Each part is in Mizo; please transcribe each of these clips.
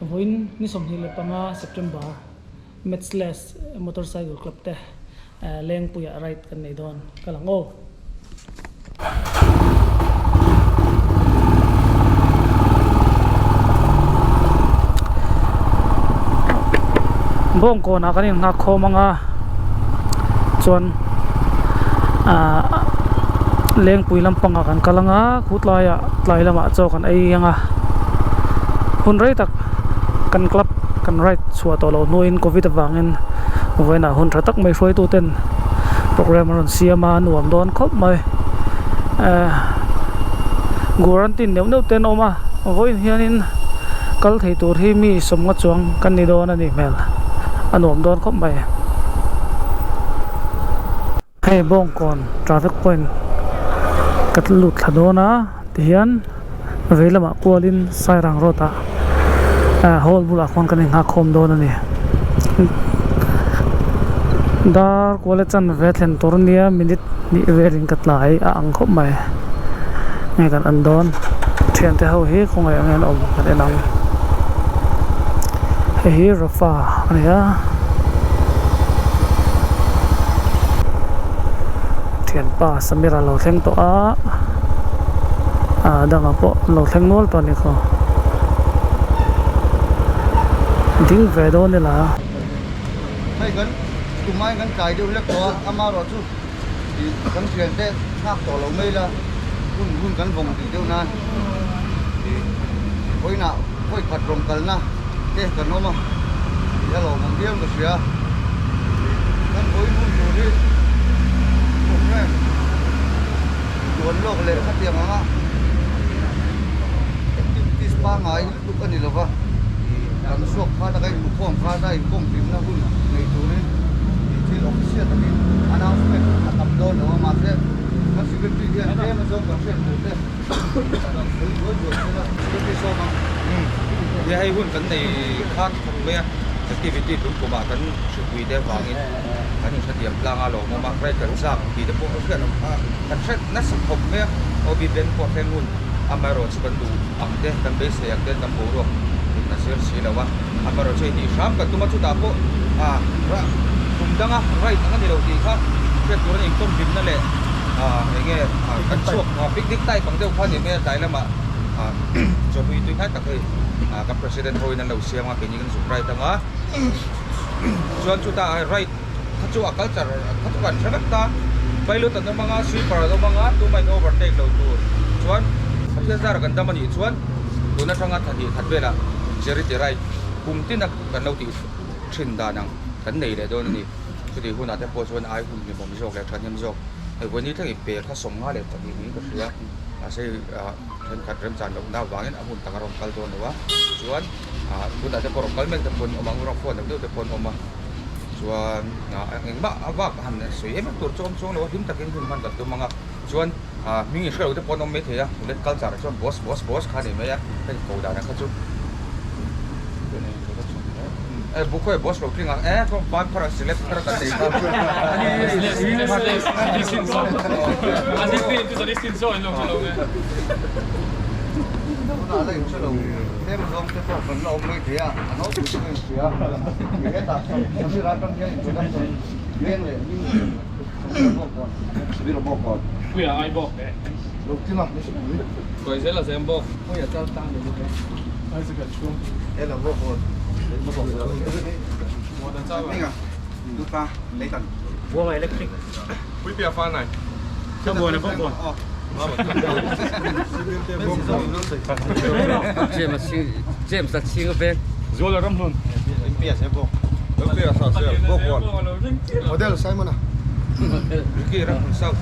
Vawiin ni 25 September Matchless Motorcycle Club te Lengpuiah ride kan nei dawn ka lang aw. Bawngkawnah kan innghak khawm ang a chuan ahh lengpui lampangah kan kal ang a khutlaiah tlai lamah chaw kan ei ang a hun rei tak kan club kan ride chhuah tawh loh hnuin covid avangin vawiinah hun tha tak mai hruaitu ten program an rawn siam a a nuam dawn khawp mai ehh guarantee neuh neuh te an awm a vawiin hianin kal thei tur hi mi sawmnga chuang kan ni dawn a nih hmel a nuam dawn khawp mai. Hei Bawngkawn traffic point ka lut thla dawn a tihian vei lamah kualin Sairang road ah hall bulah khuan kan inghak khawm dawn a ni dar kuala chanve thlen tur ania minute hnih velin ka tlai a ang khawp mai nge kan an dawn thiante ho hi khawngaih ang hian awm kan en ang hei hi Rafa a ni a. Thianpa Samira lo thleng tawh a ah dangah pawh an lo thleng nual tawh a ni khaw ding ve dawn ila. Hei kan tumai kan tlai deuh hlek tawh a amaherawh chu ih kan thiante nghak tawh lo mai ila hun hun kan vawng tih deuh nan ih vawiinah vawi khat rawn kalna te kan awm a tih a lawmawm viau ka hria kan vawiin hun tur hi program duan lawk leh khatiang anga activities pangngai lutuk a ni lo va kan suak khan a ka inhmukhawm khan a inkawm hlimna hun nei turin thil official takin announcement a tam dawn lo a mahse kan secretary hian tlem a zawng kan hriat tur te sawi duai duai se la secretary sawm ang. Nia hei hun kan nei khat khawp mai a activity tun kumah kan hripui te avangin kan inhrethiam tlang a lawmawm a right kan chak tih te pawh a hriat a kan hre nasa khawp mai a OB bank pawh thleng hun amaherawh chu kan duh ang te kan beisei ang te kan boruak in a zir si lo a amaherawh chu hei tih hram kan tum a chutah pawh ah kum danga right ang a ni lo tih kha hriat tur a ni inkawm hlimna leh ah eng nge kan chhuak picnic type ang deuh kha a ni mai a tlai lamah ah chawhlui tui hnai tak hei ah kan president ho in an lo siam a keini kan zuk right ang a chuan chutah right kha chu a culture kha chu kan hre vek ta pilot an awm anga sweeper an awm anga tumah in overtake lo tur chuan Pathian zara kan dam anih chuan tun atanga thla hnih khat velah charity ride kum tin a kan lo tih thin dan ang kan nei leh dawn a ni chutih hunah te pawh chuan ai hun hlimawm zawk leh thahnem zawk hei vawiin thleng in pe kha 52 niin ka hria mahse thenkhat remchan lohna avangin a hun tak a rawn kal dawn lo a chuan ah tunah te pawh rawn kal mek te pawh an awm ang rawn phone deuh deuh te pawh an awm a chuan ah engmah a vak han sawi em em tur chu awm chuang lo a hlim takin hun hman kan tum ang a chuan ah hming inhre lo te pawh an awm maithei a let culture ah chuan boss boss boss kha a ni mai a heng ko dan ang kha chu e buk khawi boss lo tling ang e ban phar a select thar kan nei kha Tunah la inhre lo tlem zawng te pawh kan la awm mai thei a, a naupui chu ka inhria a, hetah Samir atang hian introduction veng leh hming Samir bawk kawn Samir bawk kawn Puia ai bawk eh Lo tling a Kawi zel a zem bawk Puia chal tang leh bawk eh Bicycle chhung Ela bawk kawn Hminga Dupa Leitan Buanga electric Puipia Fanai Ka buan a bawk kawn James a chhing a veng. Zuala ram hlun. Model Simon a. Ricky ram hlun south.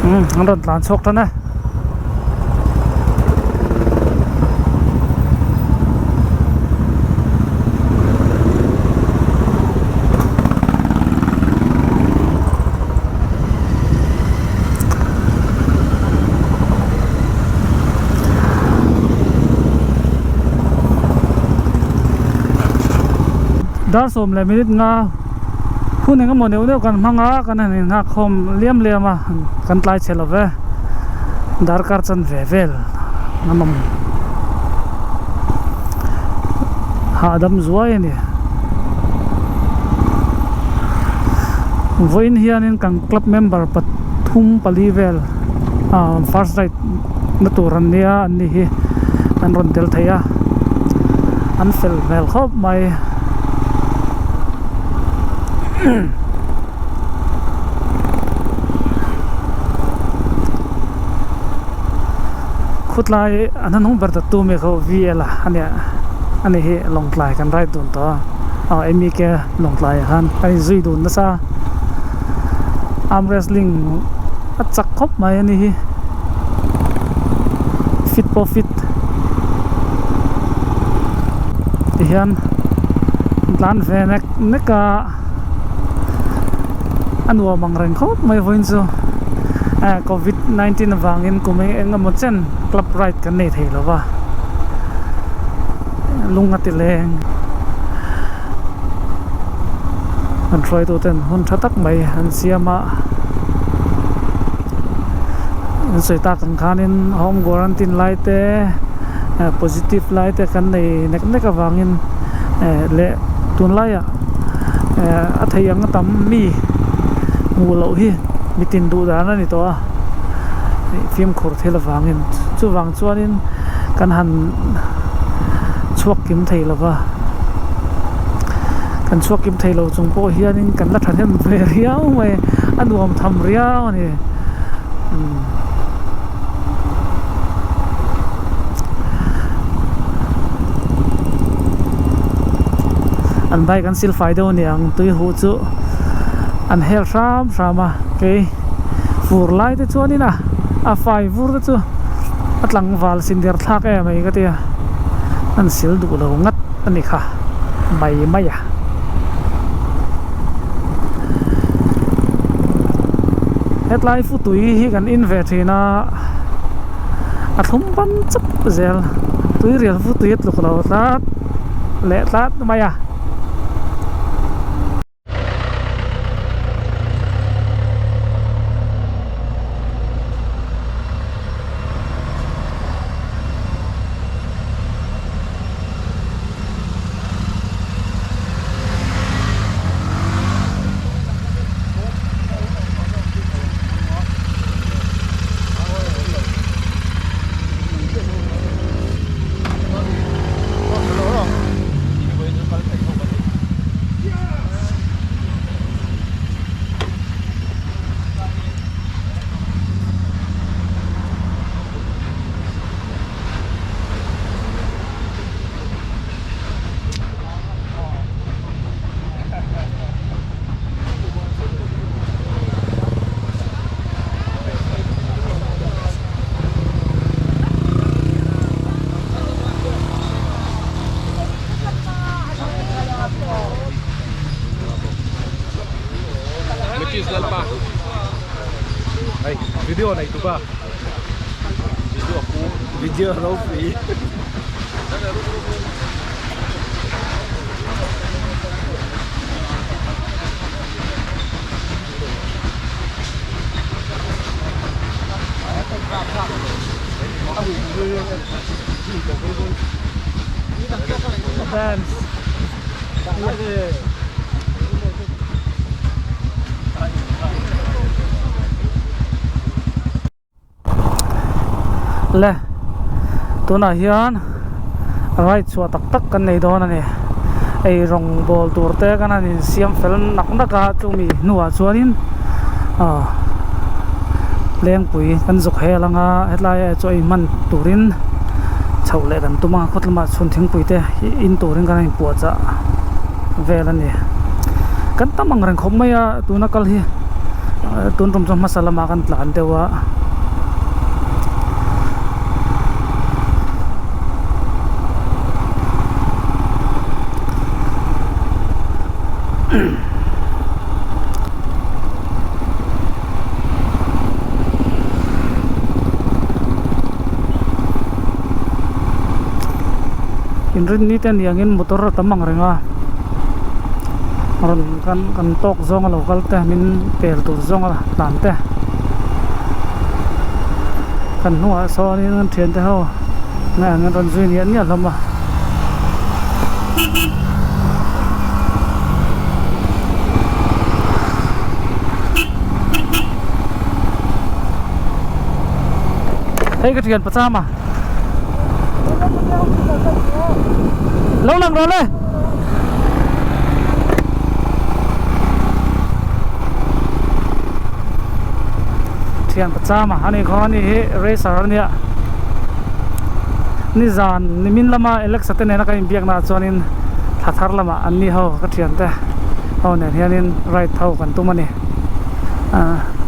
Umm an rawn tlan chhuak tan e. Dar sawm leh minute nga hun eng emaw neuh neuh kan hmang a kan han inghak khawm liam liam a kan tlai chhe lo ve darkar chanve vel an awm hahdam zuai a ni vawiin hianin kan club member pathum pali vel ah first ride na tur an nia an ni hi an rawn tel thei a an fel hmel khawp mai. Khutlai a hnahnung ber ta tu mi kha VL a ania ani hi Lawngtlai kan ride dun tawh a aw MEK Lawngtlai ah khan a inzui dun nasa arm wrestling a chak khawp mai ani hi fit pawh fit tihian tlan ve nek nek a. A nuam ang reng khawp mai vawiin chu eh covid 19 avangin kum eng eng emaw chen club ride kan nei thei lo va lung a ti leng an hruaitu ten hun tha tak mai an siam a an sawi tak ang khanin home quarantine lai te eh positive lai te kan nei nek nek avangin eh leh tunlaiah. Eh a thei ang a tam mi hmuh loh hi mitin duh dan a ni tawh a fimkhur thil avangin chuvang chuanin kan han chhuak kim thei lo va kan chhuak kim thei lo chung pawh hianin kan la thahnem ve riau mai a nuam tham riau a ni umm. An bike an sil fai deuh aniang tui huh chu an hel hram hram a kei fur lai te chuanin a a fai vur te chu a tlangval sin der thlak em mai ka tia an sil duh lo ngat a ni kha mai mai a. Hetlai futui hi kan in ve thin a a thlum ban chap zel tui rial futui a tluk lo tlat leh tlat mai a. Video nei tu pa video ropui Dance. Le tunah hian ride chhuah tak tak kan nei dawn a ni ei rawng bawl tur te kan han insiam fel nak nak a chumi hnuah chuanin ah lengpui kan zuk hel anga hetlai ah chaw ei hman turin chhoh leh kan tum a khaw lamah chhun thingpui te in turin kan han inpuahchah vel a ni kan tam ang reng khawp mai a tuna kal hi. Tun tum chu hmasa lamah kan tlan deuh a. Inrinni te aniangin motor a tam ang reng a. Rawn kan kan tawk zawnga lo kal te min pel tur zawnga tlan te kan hnungah sawnin kan thiante ho nge an rawn zui niah niah hlawm a. Hei ka thian pachama lo lang rawh le. Thian pachama ani khaw ani hi racer ania nizan nimin lama Alexa te nena kan inbiakna ah chuanin thla thar lamah an ni ho ka thian te ho nen hianin ride ho kan tum ani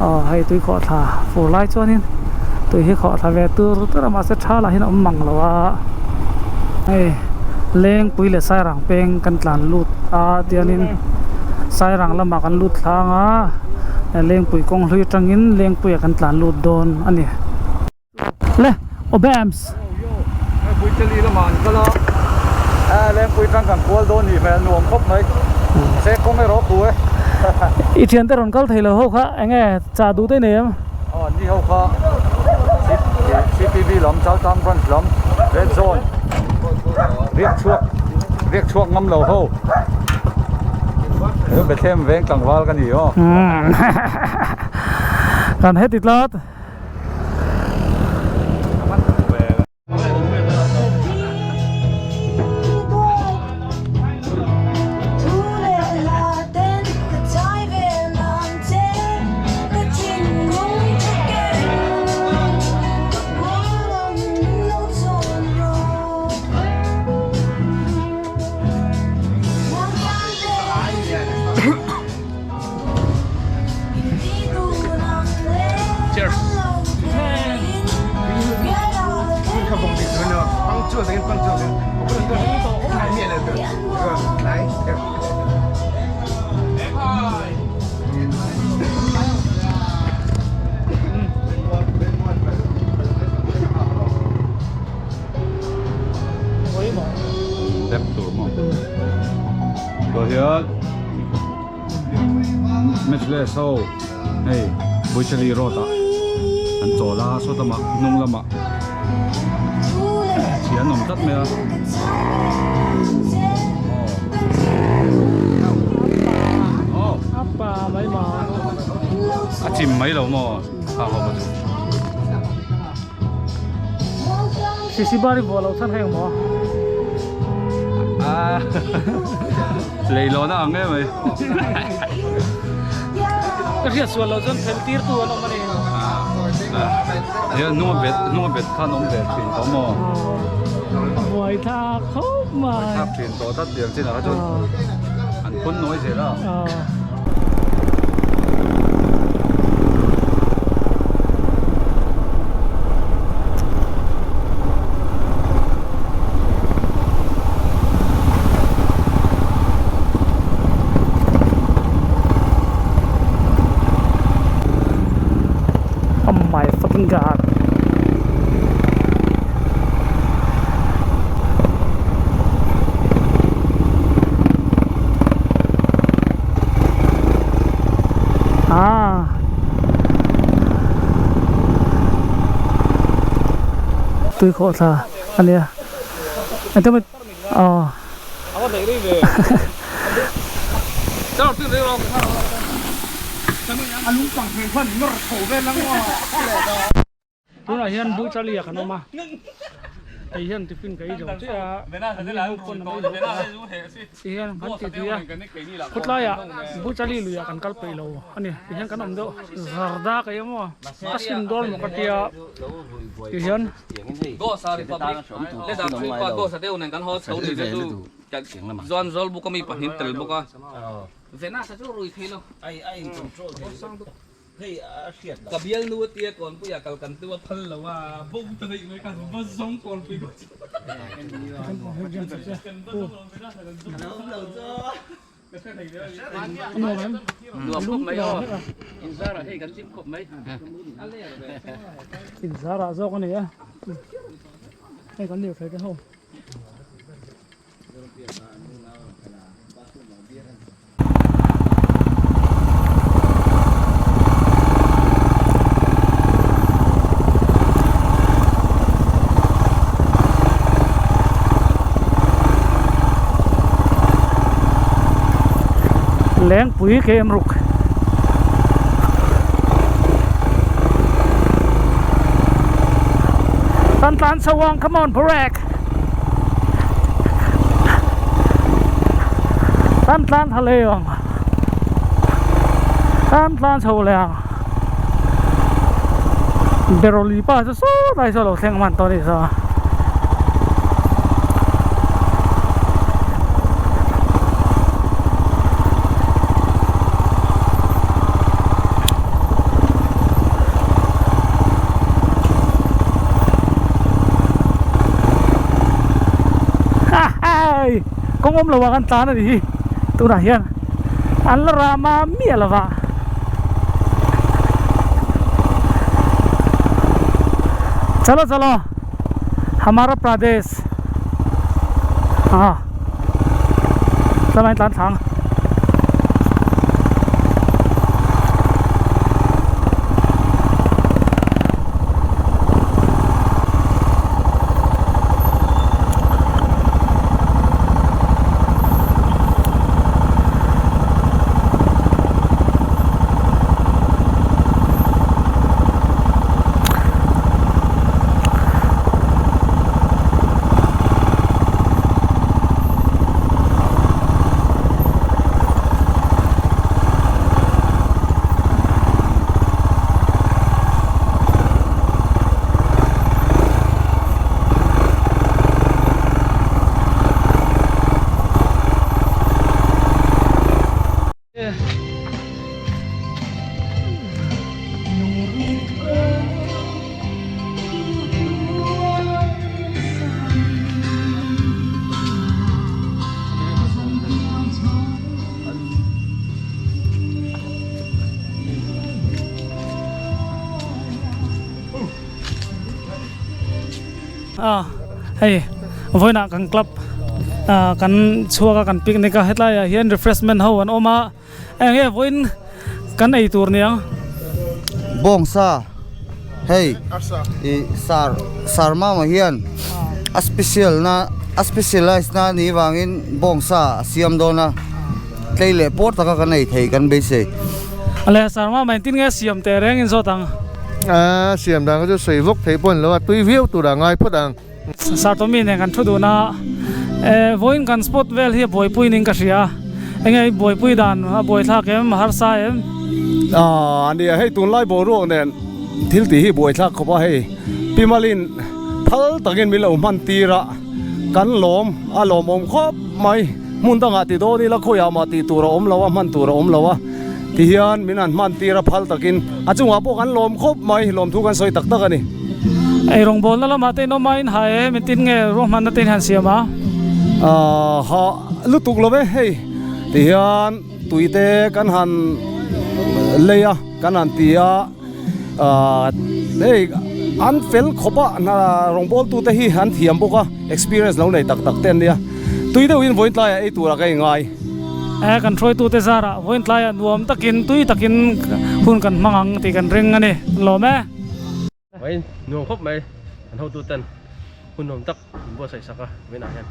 aw hei tui khawh thla fur lai chuanin tui hi khawh thla ve tur tur a mahse tha lah hian a awm mang lo a hei Lengpui leh Sairang peng kan tlan lut a tiangin Sairang lamah kan lut thlang a Lengpui kawng hlui atangin Lengpuiah kan tlan lut dawn a ni. Le Obams. Puichali lamah an kal a, Lengpui tang kan kual dawn nih hmel nuam khawp mai. Mahse kawng erawh a khu e. I thiante rawn kal thei lo ho kha eng nge chah duh te nei em? Aw ni ho kha CPB lam Chaltlang branch lam Red Zone riak chhuak riak chhuak ngam lo ho. Chu Bethlehem veng tlangval ka ni aw. Kan heti tlat. Tah hian matchless ho hei Buichali road ah an chawl a saw lamah hnung lamah chhia an awm tlat mai a aw a chim mai lo maw kha ho chu. Sisibari vuah loh chhan heng maw? Ah, leilawn a ang em mai. Ka hriat sual loh chuan fel tir tu an awm a ni. Hian hnung a bet, hnung a bet khan awm ve thin tawh maw? Buai thlak khawp mai. Buai thlak thin tawh tlat tiang chin ah kha chuan an phun nawi zel a. Oh my fucking god. Ah. Tui khawh thla a nia. Engtin maw aw. Tunah hian Buichali ah kan awm a, hei hian tiffin ka ei zo chiah a, an ni ho pawn an ei zo tawh a, ti hian kan ti tui a, khawtlaiah Buichali luiah kan kal peih lo a ni, ti hian kan awm deuh zarda ka ei a maw, ka sim dawn maw ka tia ti hian. Ka bialnu a tia kawnpuia kal kan tum a phal lo a, bo ta daih mai ka va zawng kawnpui ka chu. Nuam khawp mai aw, inzarah hei kan hlim khawp mai. Inzarah zawk a ni a, hei kan lirthei te ho. Lengpui KM ruk. Kan tlan chho ang come on break Kan tlan tha leh ang Kan tlan chho leh ang Beroli pa chu sawtlai saw lo thleng hman tawh a nih saw. Hei kawng awm lo ah kan tlan a ni hi tunah hian an la ram a miah lo va chalo chalo hamara pradesh ah tlamain tlan thlang. A hei vawiinah kan club ah kan chhuak a kan picnic a hetlai ah hian refreshment ho an awm a eng nge vawiin kan ei tur niang. Bawngsa hei ih sar sar mama hian a special na a specialize na anih vangin bawngsa a siam dawn a tlei leh pawr taka kan ei thei kan beisei. Ale sar mama engtin nge siam teh reng in zawt ang. A siam dan kha chu sawi vawk thei pawh a ni lo a, tui viau tur ah ngai phawt ang. Sartawmi nen kan thu dun a, eh vawiin kan spot vel hi a buaipui niin ka hria, enge i buaipui dan a buaithlak em a harsa em? Aaa nia hei tunlai boruak nen thil tih hi buaithlak khawp a hei Pimalin phal takin min lo hman tir a, kan lawm a lawmawm khawp mai, hmun dangah ti dawn ila khawiah mah tih tur a awm lo a hman tur a awm lo a. Tihian min han hman tir a phal takin a chungah pawh kan lawm khawp mai, lawmthu kan sawi tak tak a ni. Ei rawngbawlna lamah te in awm a, in ha e, min tin nge ruahmanna te in han siam a? Aaa ha lutuk lo ve hei, tihian tui te kan han lei a, kan han ti a, aaa hei an fel khawp a, hna rawngbawltute hi an thiam bawk a, experience lo nei tak tak te an nia, tui deuhin vawiin tlaiah ei turah ka ingai. Eh kan hruaitute zarah vawiin tlaiah nuam takin tui takin hun kan hmang ang tih kan ring a ni lawm e. Vawiin nuam khawp mai an hotuten hun nuam tak min buatsaih sak a vawiinah hian.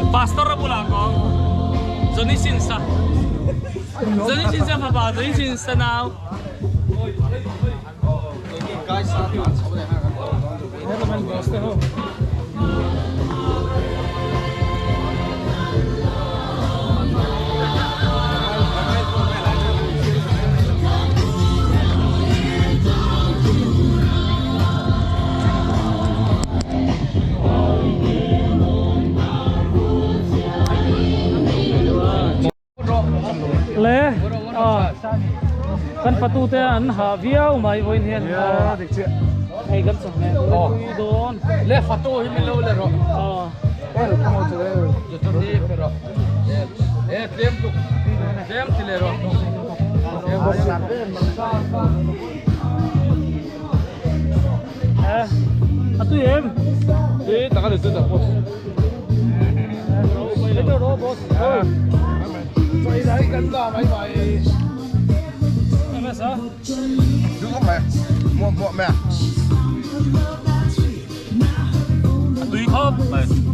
Pastor a bulah ko Johnny Sins a Johnny Sins a fapa Johnny Sins a nau Le kan fatu te an ha viau mai vawiin hian hei kan chawhmeh tui dawn le fatu hi min lo le rawh e tlem tuk tlem ti le rawh a tui em tui tak a ni chu tak pawh A tui khawp mai.